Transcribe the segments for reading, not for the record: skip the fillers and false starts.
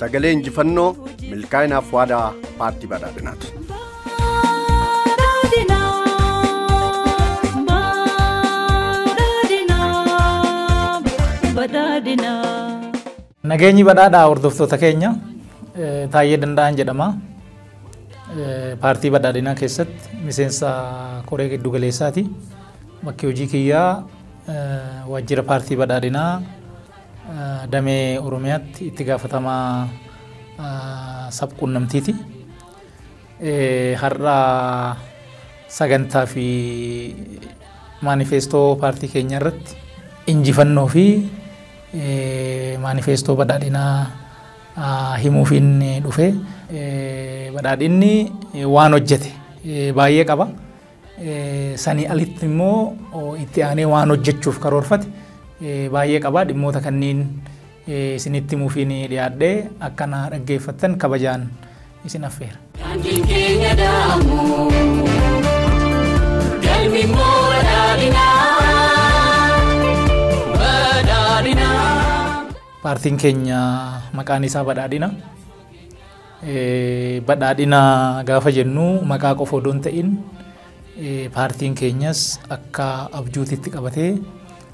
Sagalee injifannoo milkaa'inaaf waadaa paartii badhaadhinaati. Nageenyi badhaadhaa hordoftoota keenya Taayyee Danda'aan jedhama. Paartii badhaadhinaa keessatti miseensa koree giddu galeessaati. Bakki hojii kiyyaa waajjira paartii badhaadhinaa damee Oromiyaatti itti gaafatamaa sabquunnamtiiti. Har'a sagantaa fi maanifeestoo paartii keenya irratti injifannoo fi maanifeestoo badhaadhinaa himuufiin dhufe. Badhaadhinni waan hojjete baay'ee qaba. Sanii alitti immoo itti aanee waan hojjechuuf karoorfate baay'ee qaba. Dhimmoota kanneen isinitti himuufiin dhiyaadhee akkana dhaggeeffattan kabajaan isin affeera. Daandiin keenya daamu galmi immoo badhaadhinaa badhaadhinaa. Paartiin keenya maqaan isaa badhaadhina. Badhaadhina gaafa jennu maqaa qofa odoo hin ta'in paartiin keenyas akka abjuutitti qabatee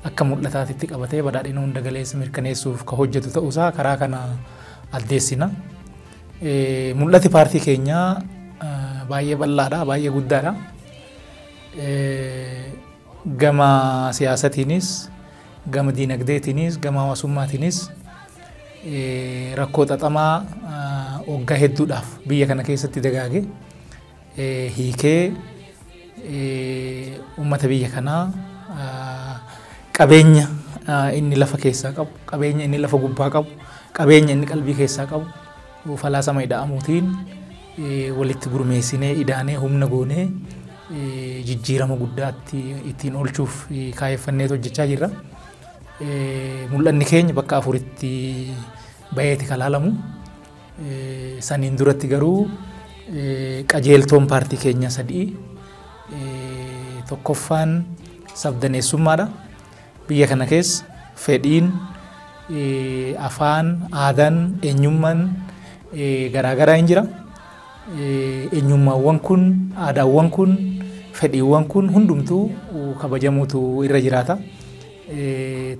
akka mul'ataatitti qabatee badhaadhina hunda galeessa mirkaneessuuf ka hojjetu ta'uusaa karaa kana addeessina. Mul'ati paartii keenyaa baay'ee bal'aadha, baay'ee guddaadha. Gama siyaasatiinis, gama diinagdeetiinis, gama hawaasummaatiinis rakkoo xaxamaa waggaa hedduudhaaf biyya kana keessatti dagaage hiikee uummata biyya kanaa qabeenya inni lafa keessaa qabu, qabeenya inni lafa gubbaa qabu, qabeenya inni qalbii keessaa qabu falaasama ida'amuutiin walitti gurmeessinee idaanee humna goonee jijjiirama guddaatti ittiin oolchuuf kaayeffanneet hojjechaa jirra. Mul'anni keenya bakka afuritti baheeti kan ilaalamu. Saniin duratti garuu qajeeltoon paartii keenya sadii. Tokkoffaan sabdaneessummaadha. Biyya kana keessa fedhiin, afaan, aadaan, eenyummaan garaagaraa hin jira. Eenyummaawwan kun, aadaawwan kun, fedhiiwwan kun hundumtuu kabajamuutu irra jiraata.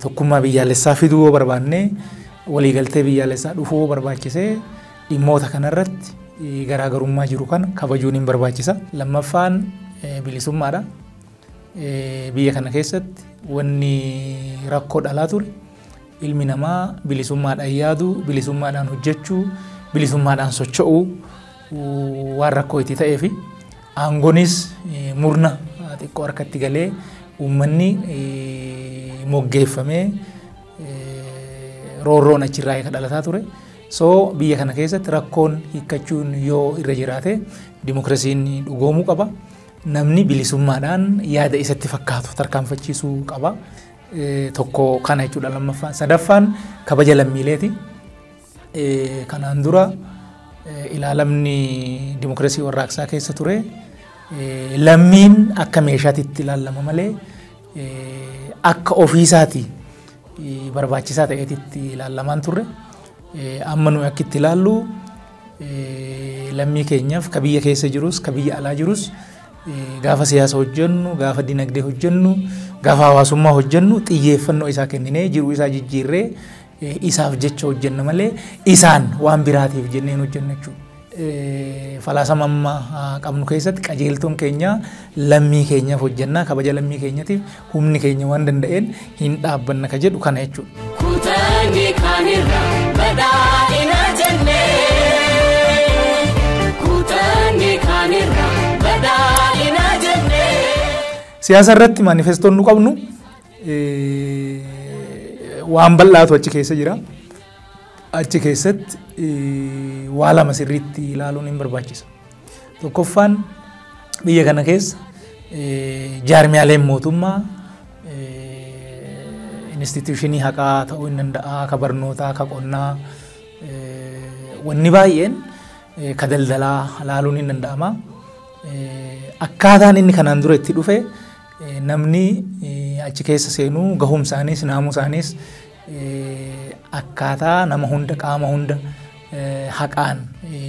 Tokkummaa biyyaalessaa fiduu yoo barbaanne, waliigaltee biyyaalessaa dhufuu yoo barbaachisee dhimmoota kanarratti garaagarummaa jiru kana kabajuun hin barbaachisa. Lammaffaan bilisummaadha. Biyya kana keessatti wanni rakkoo dhalaa ture ilmi namaa bilisummaadhaan yaaduu, bilisummaadhaan hojjechuu, bilisummaadhaan socho'uu waan rakkoo itti ta'ee fi aangoonis murna xiqqoo harkatti galee uummanni moggeeffamee roorroon achirraa kan dhalataa ture. So biyya kana keessatti rakkoon hiikkachuun yoo irra jiraate dimokiraasiin dhugoomuu qaba. Namni bilisummaadhaan yaada isatti fakkaatu tarkaanfachiisuu qaba. Tokko kana jechuudha lammaffaan. Sadaffaan kabaja lammiileeti. Kanaan dura ilaalamni dimokiraasii warraaqsaa keessa ture lammiin akka meeshaatitti ilaalama malee akka ofiisaati barbaachisaa ta'eetitti ilaalamaan turre. Amma nuyi akka itti ilaallu lammii keenyaaf ka biyya keessa jirus ka biyya alaa jirus gaafa siyaasa hojjennu, gaafa dinagdee hojjennu, gaafa hawaasummaa hojjennu xiyyeeffannoo isaa kenninee jiruu isaa jijjiirree isaaf jecha hojjenna malee isaan waan biraatiif jennee hin hojjennu jechuudha. Falaasama amma qabnu keessatti qajeeltoon keenya lammii keenyaaf hojjennaa, kabaja lammii keenyatiif humni keenya waan danda'een hin dhaabbanna ka jedhu kana jechuudha. Kutaanni kaanirra badhaadhina jennee kutaanni kaanirra badhaadhina jennee. Siyaasa irratti maanifeestoon nu qabnu waan bal'aatu achi keessa jira. Achi keessatti waa lama sirriitti ilaaluun hin barbaachisa. Tokkoffaan biyya kana keessa jaarmiyaaleen mootummaa instituushinii haqaa ta'uu hin danda'a, ka barnootaa, ka qonnaa, wanni baay'een ka daldalaa ilaaluun hin danda'ama. Akkaataan inni kanaan dura itti dhufe namni achi keessa seenuu gahumsaanis naamusaanis akkaataa nama hunda qaama hunda haqaan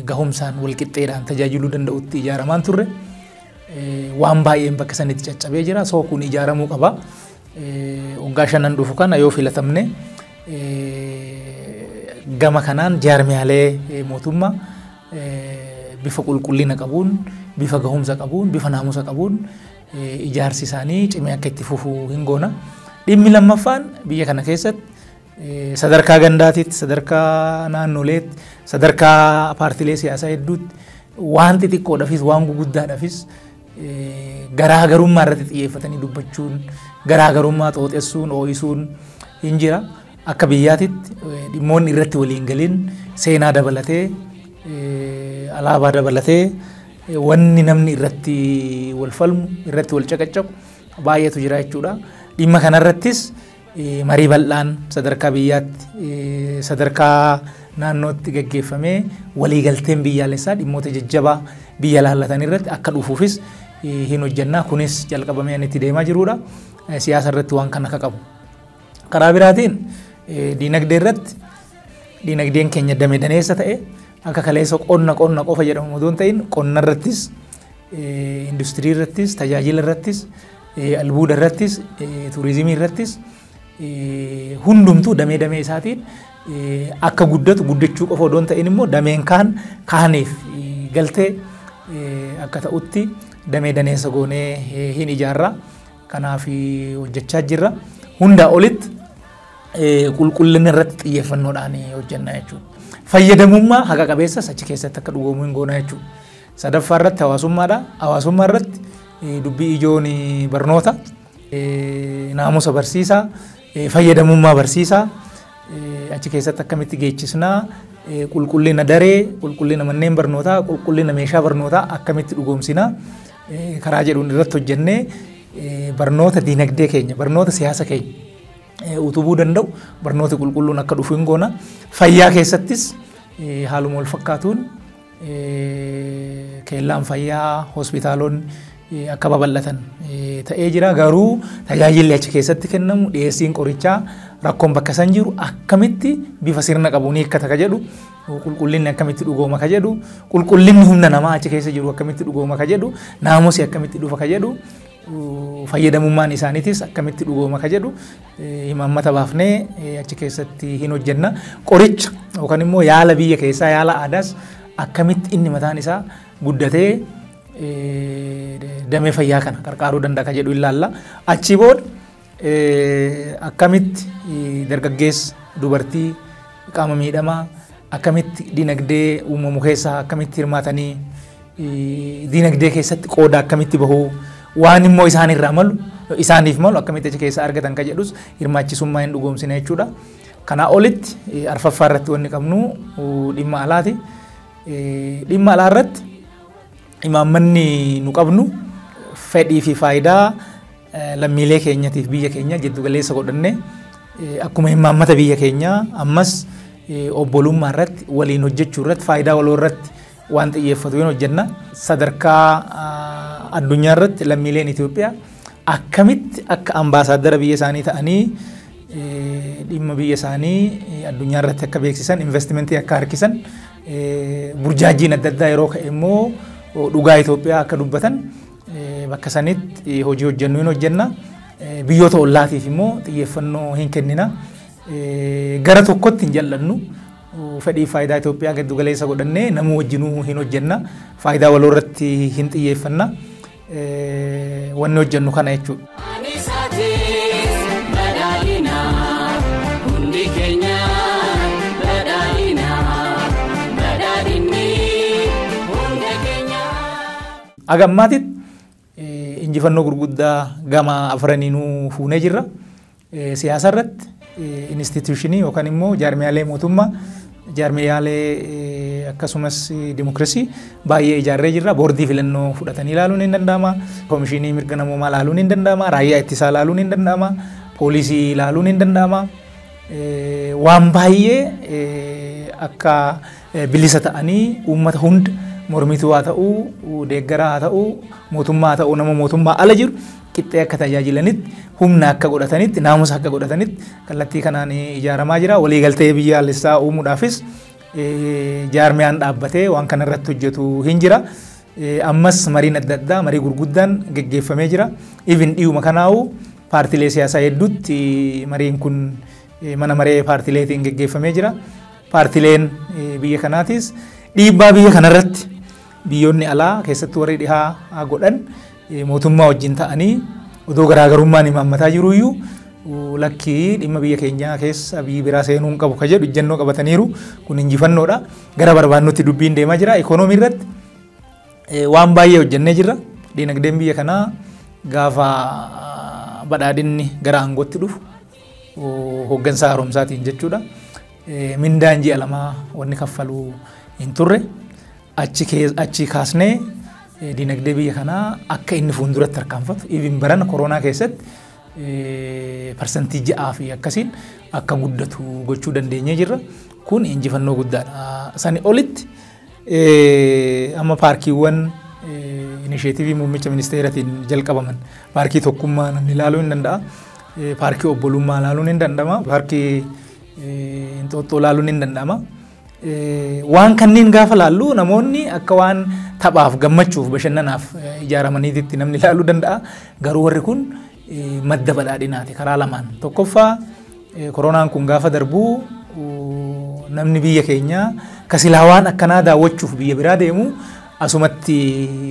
gahumsaan walqixxeedhaan tajaajiluu danda'utti ijaaramaan turre. Waan baay'een bakka sanitti caccabee jira. Soo kun ijaaramuu qaba. Waggaa shanan dhufu kana yoo filatamne gama kanaan jaarmiyaalee mootummaa bifa qulqullina qabuun, bifa gahumsa qabuun, bifa naamusa qabuun ijaarsi isaanii cimee akka itti fufuu hin goona. Dhimmi lammaffaan biyya kana keessatti sadarkaa gandaatitti, sadarkaa naannoleetti, sadarkaa paartiilee siyaasaa hedduutti waan xixiqqoodhaafis waan guguddaadhaafis garaagarummaa irratti xiyyeeffatanii dubbachuun, garaagarummaa xooxessuun, ooyisuun hin jira. Akka biyyaatitti dhimmoonni irratti waliin galiin seenaa dabalatee, alaabaa dabalatee wanni namni irratti wal falmu, irratti wal caqacaqu baay'eetu jira jechuudha. Dhimma kanarrattis marii bal'aan sadarkaa biyyaatti, sadarkaa naannootti gaggeeffamee waliigalteen biyyaalessaa dhimmoota jajjabaa biyya laallatan irratti akka dhufuufis hin hojjannaa. Kunis jalqabamee itti deemaa jirudha. Siyaasa irratti waan kana akka qabu. Karaa biraatiin diinagdee irratti diinagdeen keenya damee daneessa ta'e akka kaleessa qonna qonna qofa jedhamu odoo hin ta'in qonna irrattis, industirii irrattis, tajaajila irrattis, albuuda irrattis, turizimii irrattis hundumtuu damee damee isaatiin akka guddatu guddachuu qofa odoo hin ta'in immoo dameen kaan kaaniif galtee akka ta'utti damee daneessa goonee hin ijaarra. Kanaaf hojjechaa jirra. Hundaa olitti qulqullina irratti xiyyeeffannoodhaan hojjenna jechuudha. Fayyadamummaa haqa qabeessas achi keessatti akka dhugoomu hin goona jechuudha. Sadaffaa irratti hawaasummaadha. Hawaasummaa irratti dubbii ijoon barnoota, naamusa barsiisaa, fayyadamummaa barsiisaa achi keessatti akkamitti geechisnaa, qulqullina daree, qulqullina manneen barnootaa, qulqullina meeshaa barnootaa akkamitti dhugoomsinaa karaa jedhuun irratti hojjennee barnoota diinagdee keenya, barnoota siyaasa keenya utubuu danda'u barnoota qulqulluun akka dhufu hin goona. Fayyaa keessattis haaluma wal fakkaatuun keellaan fayyaa, hospitaalonni akka babal'atan ta'ee jira. Garuu tajaajilli achi keessatti kennamu, dhiyeessiin qorichaa rakkoon bakka san jiru akkamitti bifa sirna qabuun hiikkata ka jedhu, qulqullinni akkamitti dhugooma ka jedhu, qulqullinni humna namaa achi keessa jiru akkamitti dhugooma ka jedhu, naamusi akkamitti dhufa ka jedhu, fayyadamummaan isaaniitis akkamitti dhugooma ka jedhu imaammata baafnee achi keessatti hin hojjenna. Qoricha yookaan immoo yaala biyya keessaa, yaala aadaas akkamitti inni mataan isaa guddatee damee fayyaa kana qarqaaruu danda'a ka jedhu ilaalla. Achii booda akkamitti dargaggeessa, dubartii, qaama miidhamaa akkamitti diinagdee uumamu keessaa akkamitti hirmaatanii diinagdee keessatti qooda akkamitti bahuu, waan immoo isaan irraa malu isaaniif malu akkamitti achi keessaa argatan ka jedhus hirmaachisummaa hin dhugoomsine jechuudha. Kanaa olitti arfaffaa irratti wanni qabnu dhimma alaati. Dhimma alaa irratti imaammanni nu qabnu fedhii fi faayidaa lammiilee keenyatiif biyya keenya jiddu galeessa godhannee akkuma imaammata biyya keenyaa ammas obbolummaa irratti, waliin hojjechuu irratti, faayidaa waloo irratti waan xiyyeeffatu hin hojjenna. Sadarkaa addunyaa irratti lammiileen Itoophiyaa akkamitti akka ambaasaaddara biyya isaanii ta'anii dhimma biyya isaanii addunyaa irratti akka beeksisan, investimentii akka harkisan, burjaajiin adda addaa yeroo ka'e immoo dhugaa Itoophiyaa akka dubbatan bakka sanitti hojii hojjennu hin hojjenna. Biyyoota ollaatiif immoo xiyyeeffannoo hin kennina. Gara tokkotti hin jal'annu. Fedhii faayidaa Itoophiyaa giddu galeessa godhannee namuu wajjinuu hin hojjenna. Faayidaa waloo irratti hin xiyyeeffanna. Wanni hojjennu kana jechuudha. Haga ammaatitti injifannoo gurguddaa gama afraniinuu fuunee jirra. Siyaasa irratti instituushinii yookaan immoo jaarmiyaalee mootummaa, jaarmiyaalee akkasumas dimokiraasii baay'ee ijaarree jirra. Boordii filannoo fudhatanii ilaaluun hin danda'ama. Koomishinii mirga namoomaa ilaaluun hin danda'ama. Raayyaa ittisaa ilaaluun hin danda'ama. Poolisii ilaaluun hin danda'ama. Waan baay'ee akka bilisa ta'anii uummata hunda mormituu haa ta'uu, deeggaraa haa ta'uu, mootummaa haa ta'uu, nama mootummaa ala jiru qixxee akka tajaajilanitti, humna akka godhatanitti, naamusa akka godhatanitti kallattii kanaan ijaaramaa jira. Waliigaltee biyyaalessaa uumuudhaafis Jaarmiyaan dhaabbatee waan kana irratti hojjetu hin jira. Ammas mariin adda addaa, marii gurguddaan geggeeffamee jira. Even dhiyuma kanaa'u paartilee siyaasaa hedduutti mariin kun mana maree paartileetiin geggeeffamee jira. Paartileen biyya kanaatis dhiibbaa biyya kanarratti biyyoonni alaa, keessattuu warri dhihaa godhan, mootummaa wajjin ta'anii odoo garaagarummaan imaammataa jiruyyuu, lakkii, dhimma biyya keenyaa keessa biyyi biraa seenuu hin qabu ka jedhu ejjennoo qabataniiru. Kun injifannoodha. Gara barbaannutti dubbiin deemaa jira. Ikoonoomii irratti waan baay'ee hojjennee jirra. Dinagdeen biyya kanaa gaafa badhaadhinni gara aangootti dhufu, hooggansa haaromsaatiin jechuudha, mindaan ji'a 2 wanni kaffaluu hin turre. Achi kaasnee dinagdee biyya kanaa akka inni fuulduratti tarkaanfatu, even barana koronaa keessatti 6% fi akkasiin akka guddatu gochuu dandeenyee jirra. Kun injifannoo guddaadha. Sani olitti amma paarkiiwwan inisheetivii muummicha ministeeratiin jalqabaman, paarkii tokkummaa namni ilaaluu hin danda'a. Paarkii obbolummaa ilaaluun hin danda'ama. Paarkii Inxooxxoo ilaaluun hin danda'ama. Waan kanneen gaafa laallu namoonni akka waan taphaaf, gammachuuf, bashannanaaf ijaaramaniitti namni ilaaluu danda'a. Garuu warri kun madda badhaadhinaati karaa lamaan. Tokkoffaa, koronaan kun gaafa darbuu namni biyya keenyaa kasilaa waan akkanaa daawwachuuf biyya biraa deemu asumatti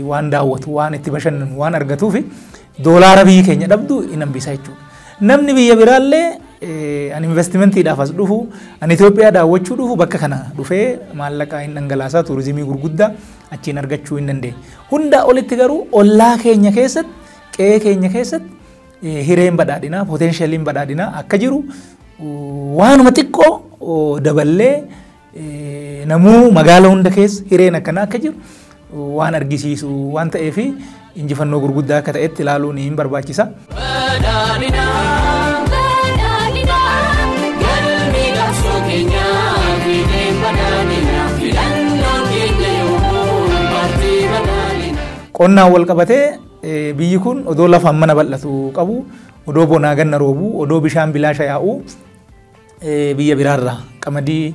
waan daawwatu, waan itti bashannanu waan argatuuf doolaara biyyi keenya dhabdu hin hambisa jechuudha. Namni biyya biraallee ani investimentiidhaaf as dhufu, ani Itoophiyaa daawwachuu dhufu, bakka kana dhufee maallaqa hin dhangalaasaa, tuurizimii gurguddaa achiin argachuu hin dandeenye. Hundaa olitti garuu ollaa keenya keessatti, qe'ee keenya keessatti hireen badhaadhinaa, poteenshaliin badhaadhinaa akka jiru waanuma xiqqoo daballee namuu magaala hunda keessa hireen akkanaa akka jiru waan argisiisu waan ta'eef injifannoo gurguddaa akka ta'etti ilaaluun hin barbaachisa. Badhaadhina. Badhaadhina. Galmi qabsoo keenyaa fiixeen badhaadhina. Filannoon keenya yoomuu paartii badhaadhina. Qonnaan wal qabatee biyyi kun odoo lafa mana bal'atu qabu, odoo bonaa ganna roobu, odoo bishaan bilaasha yaa'u, biyya biraarraa qamadii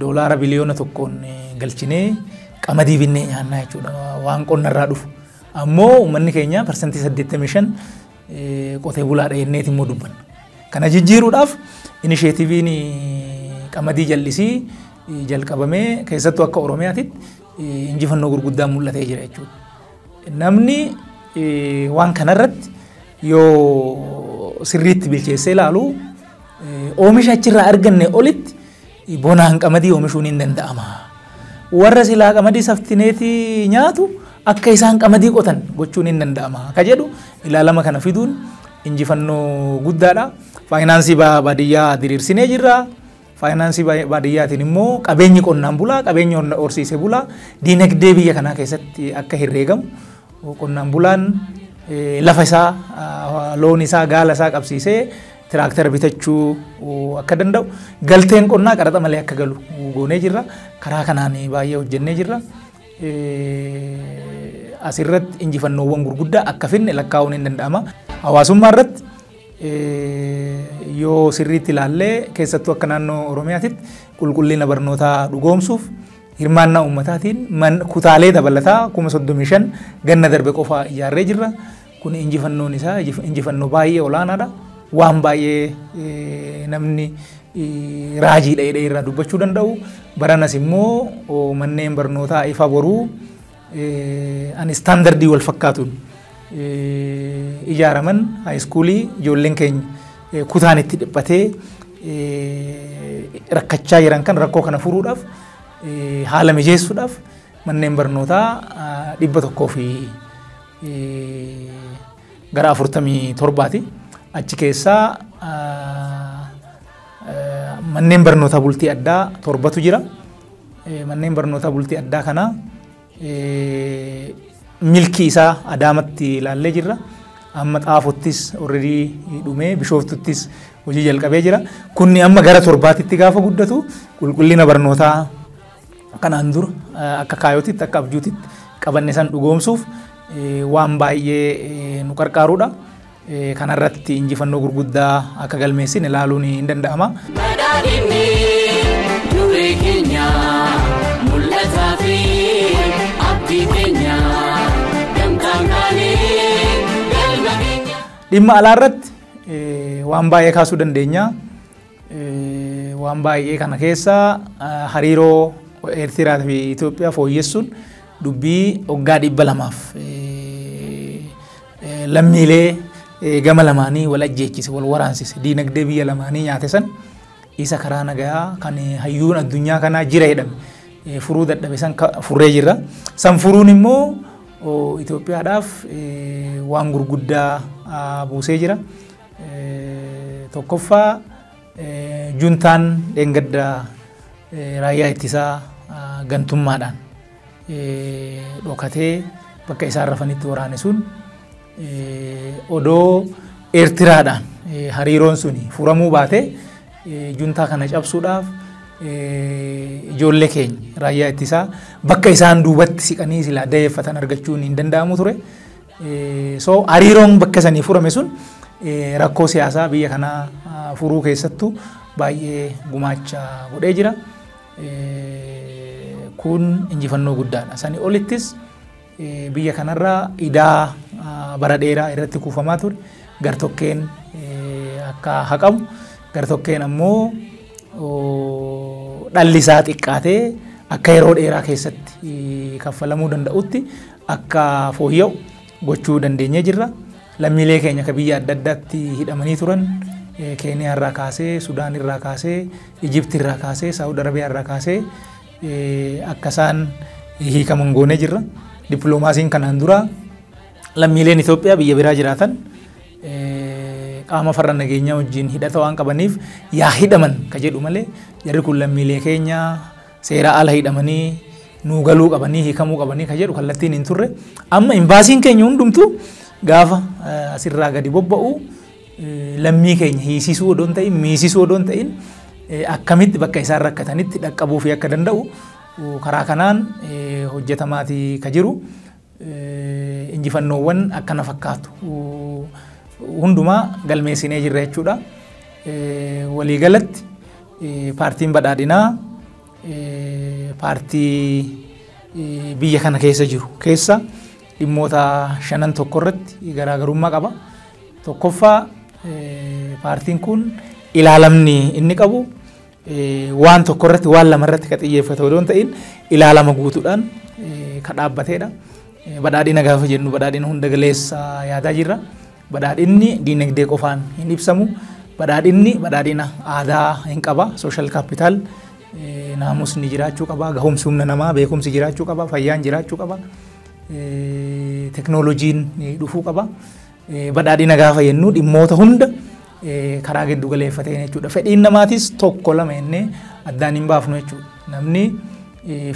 doolaara biliyoona 1n galchinee qamadii binnee nyaannaa jechuudha waan qonnarraa dhufu. Ammoo uummanni keenya 85% qotee bulaadha jenneeti immoo dubbanna. Kana jijjiiruudhaaf inisheetiiviin qamadii jallisii jalqabamee keessattuu akka Oromiyaatitti injifannoo gurguddaan mul'atee jira jechuudha. Namni waan kanarratti yoo sirriitti bilcheessee ilaalu, oomisha achirraa arganne olitti bonaan qamadii oomishuun hin danda'ama. Warra silaa qamadii saftineetii nyaatu akka isaan qamadii qotan gochuun hin danda'ama. Ka jedhu ilaalama kana fiduun injifannoo guddaadha. Faayinaansii baadiyyaa diriirsinee jirra. Faayinaansii baadiyyaatiin immoo qabeenyi qonnaan bulaa, qabeenyi horsiisee bulaa diinagdee biyya kanaa keessatti akka herreegamu, qonnaan bulaan lafa isaa, loon isaa, gaala isaa qabsiisee tiraaktara bitachuu akka danda'u, galteen qonnaa qaraxa malee akka galu goonee jirra. Karaa kanaan baay'ee hojjennee jirra. Asirratti injifannoowwan gurguddaa akka finne lakkaa'uun hin danda'ama. Hawaasummaa irratti yoo sirriitti ilaallee, keessattuu akka naannoo Oromiyaatitti qulqullina barnootaa dhugoomsuuf hirmaannaa uummataatiin kutaalee dabalataa 35,000 ganna darbe qofa ijaarree jirra. Kun injifannoon isaa injifannoo baay'ee olaanaadha. Waan baay'ee namni raajiidha jedhee irraa dubbachuu danda'u. Baranas immoo manneen barnootaa ifa boruu ani istaandardii wal fakkaatuun ijaaraman, haayiskuulii ijoolleen keenya kutaan itti dhiphatee rakkachaa jiran kan rakkoo kana furuudhaaf, haala mijeessuudhaaf manneen barnootaa 147ti. Achi keessaa manneen barnootaa bultii addaa torbatu jira. Manneen barnootaa bultii addaa kana milkii isaa Adaamatti ilaallee jirra. Amma Xaafottis already dhumee, Bishooftuttis hojii jalqabee jira. Kunni amma gara torbaatitti gaafa guddatu qulqullina barnootaa kanaan dura akka kaayootitti, akka abjuutitti qabanne san dhugoomsuuf waan baay'ee nu qarqaarudha. Kanarratti injifannoo gurguddaa akka galmeessine ilaaluun hin danda'ama. Badhaadhinni duree keenya. Dhimma alaa irratti waan baay'ee kaasuu dandeenya. Waan baay'ee kana keessa hariiroo Eertiraa fi Itoophiyaa fooyyessuun dubbii waggaa 200f lammiilee gama lamaanii wal ajjeechise, wal waraansise, diinagdee biyya lamaanii nyaate san isa karaa nagayaa kan hayyuun addunyaa kanaa jira jedhame furuu dadhabe san furree jirra. San furuun immoo Itoophiyaadhaaf waan gurguddaa buusee jira. Tokkoffaa, juntaan dheengadda raayyaa ittisaa gantummaadhaan dhokatee bakka isaan rafanitti waraane sun odoo Eertiraadhaan hariiroon sun furamuu baate juntaa kana cabsuudhaaf ijoollee keenya raayyaa ittisaa bakka isaan duubatti siqanii silaa dayeeffatan argachuun hin danda'amu ture. So hariiroon bakka sanii furame sun rakkoo siyaasaa biyya kanaa furuu keessattuu baay'ee gumaacha godhee jira. Kun injifannoo guddaadha. Sanii olittis biyya kanarraa idaa bara dheeraa irratti kuufamaa ture gartokkeen akka haqamu, gartokkeen ammoo dhalli isaa xiqqaatee akka yeroo dheeraa keessatti kaffalamuu danda'utti akka fooyya'u gochuu dandeenyee jirra. Lammiilee keenya ka biyya adda addaatti hidhamanii turan, Keeniyaa irraa kaasee, Sudaan irraa kaasee, Ijipti irraa kaasee, Saawud Arabiyaa irraa kaasee akka isaan hiikaman goonee jirra. Dippiloomaasiin kanaan dura lammiileen Itoophiyaa biyya biraa jiraatan qaama farra nageenyaa wajjin hidhata waan qabaniif yaa hidhaman ka jedhu malee, jarri kun lammiilee keenya seera ala hidhamanii nuu galuu qabanii, hiikamuu qabanii ka jedhu kallattiin hin turre. Amma imbaasiin keenya hundumtuu gaafa asirraa gadi bobba'u lammii keenya hiisisuu odoo hin ta'in, miisisuu odoo hin ta'in, akkamitti bakka isaan rakkatanitti dhaqqabuu fi akka danda'u karaa kanaan hojjetamaatii ka jiru. Injifannoowwan akkana fakkaatu hundumaa galmeessinee jirra jechuudha. Waliigalatti paartiin badhaadhinaa paartii biyya kana keessa jiru keessa dhimmoota shanan tokko irratti garaagarummaa qaba. Tokkoffaa, paartiin kun ilaalamni inni qabu waan tokko irratti, waan lama irratti ka xiyyeeffate odoo hin ta'in ilaalama guutuudhaan ka dhaabbateedha. Badhaadhina gaafa jennu badhaadhina hunda galeessa yaadaa jirra. Badhaadhinni diinagdee qofaan hin ibsamu. Badhaadhinni badhaadhina aadaa hin qaba. Social capital, naamusni jiraachuu qaba. Gahumsi humna namaa, beekumsi jiraachuu qaba. Fayyaan jiraachuu qaba. Teknooloojiin dhufuu qaba. Badhaadhina gaafa jennu dhimmoota hunda karaa giddu galeeffateen jechuudha. Fedhiin namaatis tokko lama jennee addaan hin baafnu jechuudha. Namni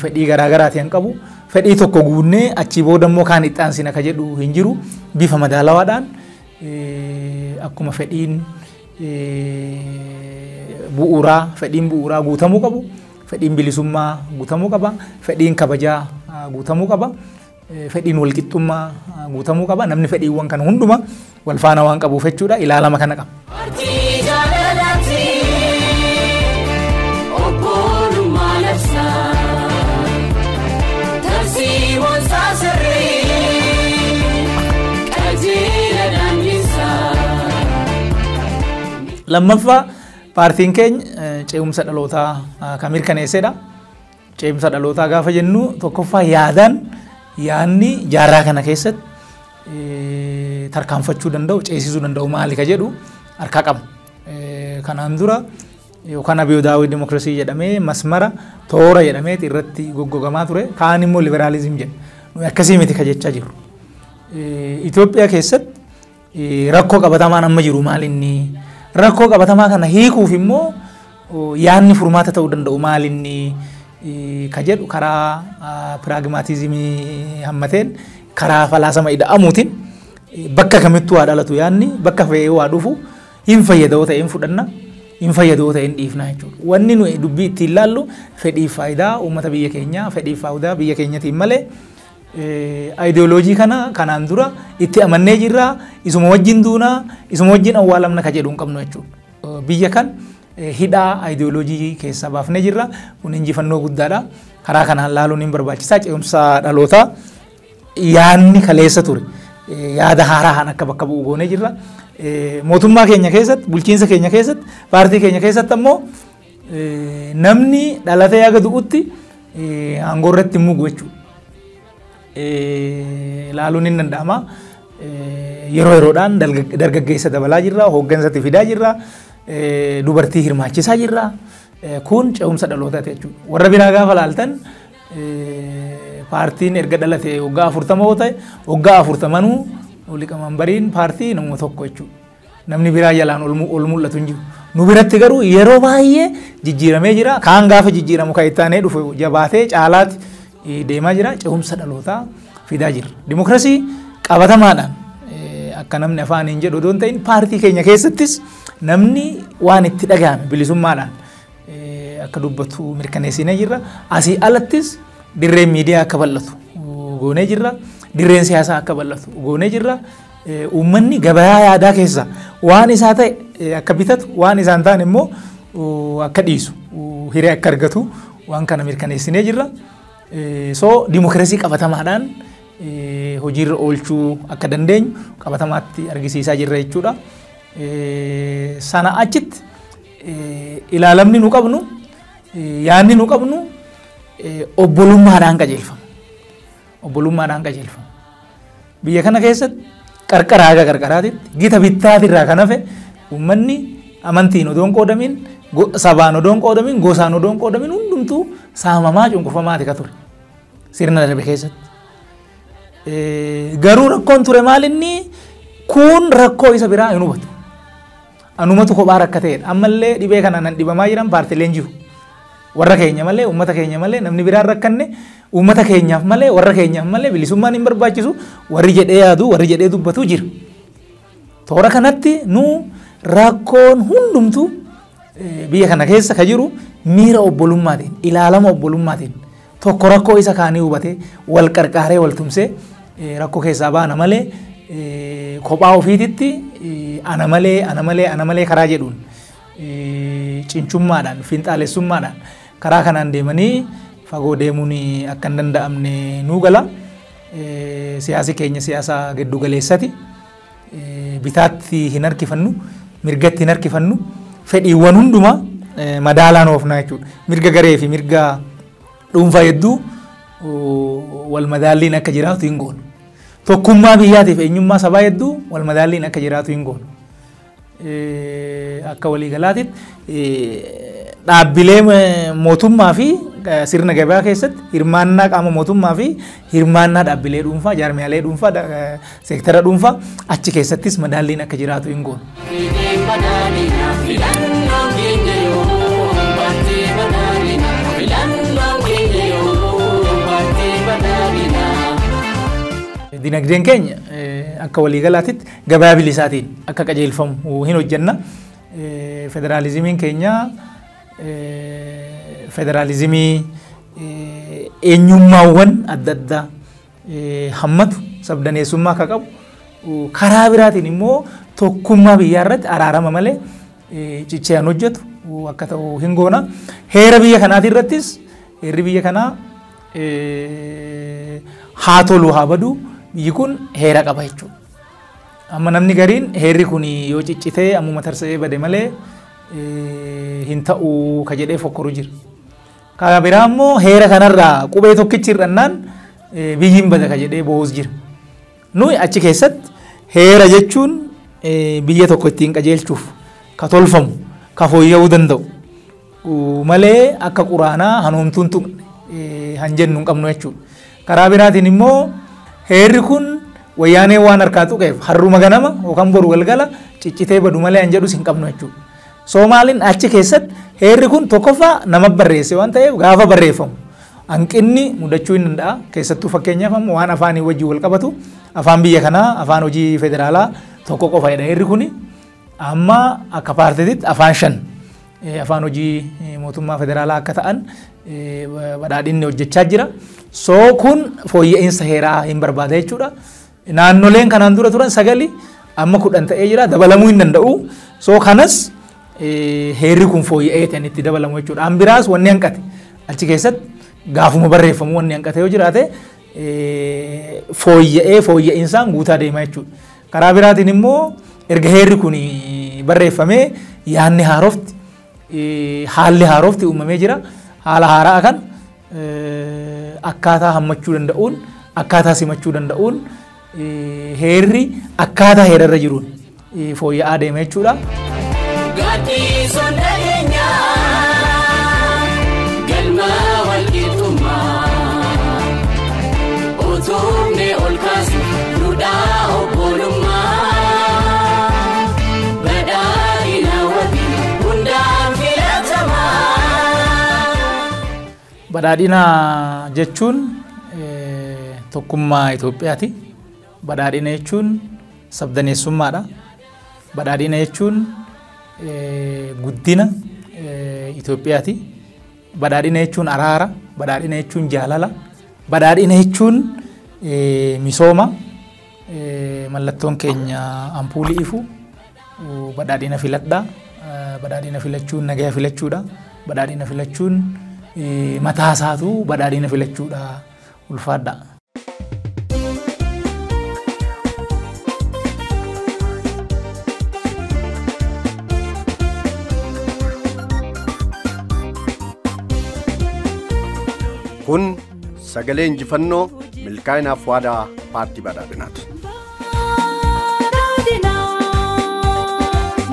fedhii garaa garaatiin kan qabu, fedhii tokko guunnee achii booda immoo kaan itti aansina ka jedhu hin jiru. Bifa madaalawaadhaan akkuma fedhiin bu'uuraa guutamuu qabu, fedhiin bilisummaa guutamuu qaba, fedhiin kabajaa guutamuu qaba, fedhiin walqixxummaa guutamuu qaba. Namni fedhiiwwan kana hunduma wal faana waan qabuuf jechuudha, ilaalama kana qaba. Paartii jaalalaati, obbolummaa labsaa, tarsiiwwan saasirrii qajeela daandisaa. Lammaffaa, paartiin keenya ce'umsa dhalootaa kan mirkaneessedha. Ce'umsa dhalootaa gaafa jennu tokkoffaa yaadaan yaadni jaarraa kana keessatti tarkaanfachuu danda'u, ceesisuu danda'u maali ka jedhu harkaa qaba. Kanaan dura yookaan አብዮታዊ dimokiraasii jedhamee masmara toora jedhamee irratti goggogamaa ture. Kaan immoo liberalism jedha. Nuyi akkasii miti ka jechaa jirru. Itoophiyaa keessatti rakkoo qabatamaan amma jiru maal inni? Rakkoo qabatamaa kana hiikuuf immoo yaadni furmaata ta'uu danda'u maal inni ka jedhu karaa pragmatismii hammateen, karaa falaasama ida'amuutiin, bakka kamittuu haa dhalatu, yaadni bakka fe'ee waa dhufu hin fayyadoo ta'e hin fudhanna, hin fayyadoo ta'e hin dhiifna jechuudha. Wanni nuyi dubbii ittiin laallu fedhii faayidaa uummata biyya keenyaa, fedhii faayidaa biyya keenyatiin malee ayidiyooloojii kana kanaan dura itti amannee jirra, isuma wajjin duunaa, isuma wajjin awwaalamna ka jedhu hin qabnu jechuudha. Biyya kan hidhaa ayidiyooloojii keessaa baafnee jirra. Kun injifannoo guddaadha. Karaa kanaan laaluun hin barbaachisaa. Ce'umsa dhalootaa yaanni kaleessa ture. yaada haaraa akka bakka bu'u goonee jirra. Mootummaa keenya keessatti, bulchiinsa keenya keessatti, paartii keenya keessatti ammoo namni dhalatee haga du'utti aangoo irratti mugu jechuudha. Ilaaluun hin danda'ama. Yeroo yeroodhaan dargaggeessa dabalaa jirra, hooggansatti fidaa jirra, dubartii hirmaachisaa jirra. Kun ce'umsa dhalootaati jechuudha. Warra biraa gaafa laaltan paartiin erga dhalate waggaa 40 yoo ta'e, waggaa 40nuu liqamanbariin paartii namuma tokko jechuudha. Namni biraa jalaan ol mul'atu hin jiru. Nu biratti garuu yeroo baay'ee jijjiiramee jira. Kaan gaafa jijjiiramu kan itti aanee dhufu jabaatee caalaatti deemaa jira. Ce'umsa dhalootaa fidaa jira. Dimookiraasii qabatamaadhaan akka namni afaan hin jedhu odoo hin ta'in paartii keenya keessattis namni waan itti dhagahame bilisummaadhaan akka dubbatu mirkaneessinee jirra. Asii alattis dirreen miidiyaa akka bal'atu goonee jirra. Dirreen siyaasaa akka bal'atu goonee jirra. Uummanni gabayaa yaadaa keessa waan isaa ta'e akka bitatu, waan isaan ta'an immoo akka dhiisu, hiree akka argatu waan kana mirkaneessinee jirra. So dimookiraasii qabatamaadhaan hojiirra oolchuu akka dandeenyu qabatamaatti argisiisaa jirra jechuudha. Sana achitti ilaalamni nu qabnu, yaadni nu qabnu obbolummaadhaan qajeelfama. Obbolummaadhaan qajeelfama. Biyya kana keessatti qarqaraa haga qarqaraatitti gita bittaatirraa kan hafe uummanni amantiin odoo hin qoodamin, sabaan odoo hin qoodamin, gosaan odoo hin qoodamin hundumtuu saamamaa cunqurfamaati ka ture sirna darbe keessatti. Garuu rakkoon ture maal inni kun rakkoo isa biraa hin hubatu. Anumatu kophaa rakkateedha. Ammallee dhibee kana nan dhibamaa jiran paartileen jiru. Warra keenya malee, uummata keenya malee, namni biraan rakkanne uummata keenyaaf malee, warra keenyaaf malee bilisummaan hin barbaachisu warri jedhee yaadu, warri jedhee dubbatu jira. Toora kanatti nu rakkoon hundumtuu biyya kana keessa ka jiru miira obbolummaatiin, ilaalama obbolummaatiin tokko rakkoo isa kaanii hubatee wal qarqaaree wal tumsee rakkoo keessaa baana malee kophaa ofiititti ana malee, ana malee, ana malee karaa jedhuun cinchummaadhaan, finxaalessummaadhaan karaa kanaan deemanii fagoo deemuun akka hin danda'amne nuu gala. Siyaasi keenya siyaasa giddu galeessati. Bitaatti hin harkifannu, mirgatti hin harkifannu, fedhiiwwan hundumaa madaalaan oofnaa jechuudha. Mirga garee fi mirga dhuunfaa hedduu wal madaalliin akka jiraatu hin goonu. Tokkummaa biyyaatiif eenyummaa sabaa hedduu wal madaalliin akka jiraatu hin goonu. Akka waliigalaatitti dhaabbilee mootummaa fi sirna gabaa keessatti hirmaannaa qaama mootummaa fi hirmaannaa dhaabbilee dhuunfaa, jaarmiyaalee dhuunfaa, seektara dhuunfaa achi keessattis madaalliin akka jiraatu hin goonu. Dinagdeen keenya akka waliigalaatitti gabaa bilisaatiin akka qajeelfamu hin hojjenna. Federaalizimiin keenya federaalizimii eenyummaawwan adda addaa hammatu, sabdaneessummaa akka qabu, karaa biraatiin immoo tokkummaa biyyaa irratti araarama malee cicheen hojjetu akka ta'u hin goona. Heera biyya kanaatii irrattis heerri biyya kanaa haa tolu haa badu biyyi kun heera qaba jechuudha. Amma namni gariin heerri kun yoo ciccitee ammuma tarsa'ee bade malee hin ta'u ka jedhee fokkoru jira. Karaa biraa immoo heera kanarraa qubee tokkichi hir'annaan biyyi hin bada ka jedhee bo'uus jira. Nuyi achi keessatti heera jechuun biyya tokko ittiin qajeelchuuf ka tolfamu, ka fooyya'uu danda'u malee akka quraanaa hanoomtuun tuqne han jennu hin qabnu jechuudha. Karaa biraatiin immoo heerri kun wayyaanee waan harkaa tuqeef harruma ganama yookaan boru galgala ciccitee badu malee han jedhus hin qabnu jechuudha. Soomaaliin achi keessatti heerri kun tokkoffaa nama barreesse waan ta'eef gaafa barreeffamu hanqinni mudachuu hin danda'a. Keessattuu fakkeenyaaf ammoo waan afaanii wajjin wal qabatu afaan biyya kanaa afaan hojii federaalaa tokko qofadha. Heerri kun amma akka paartiitti afaan 5 afaan hojii mootummaa federaalaa akka ta'an badhaadhinni hojjechaa jira. So kun fooyya'insa heeraa hin barbaada jechuudha. Naannoleen kanaan dura turan 9 amma 10 ta'ee jira, dabalamuu hin danda'u. So kanas heerri kun fooyya'ee ta'an itti dabalamu jechuudha. An biraas wanni hanqate achi keessatti gaafuma barreeffamu wanni hanqate yoo jiraate fooyya'ee fooyya'insa guutaa deema jechuudha. Karaa biraatiin immoo erga heerri kun barreeffamee yaanni haarofti haalli haarofti uumamee jira. Haala haaraa kan akkaataa hammachuu danda'uun akkaataa simachuu danda'uun heerri akkaataa heerarra jiruun fooyya'aa deema jechuudha. Gaaddisoon dhageenyaa galma walqixxummaa utuubnee ol kaasu duudhaa obbolummaa badhaadhina wabii hundaan filatamaa. Badhaadhina jechuun tokkummaa Itoophiyaati. Badhaadhina jechuun sabdaneessummaadha. Badhaadhina jechuun guddina Itoophiyaati. Badhaadhina jechuun araara. Badhaadhina jechuun jaalala. Badhaadhina jechuun misooma. Mallattoon keenya ampuulii ifu. Badhaadhina filadhaa. Badhaadhina filachuun nagaya filachuudha. Badhaadhina filachuun mataa isaatu badhaadhina filachuudha. Ulfaadha. Kun sagalee injifannoo milkaa'inaaf waadaa paartii badhaadhinaati. Badhaadhina,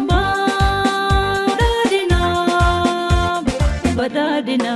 badhaadhina, badhaadhina.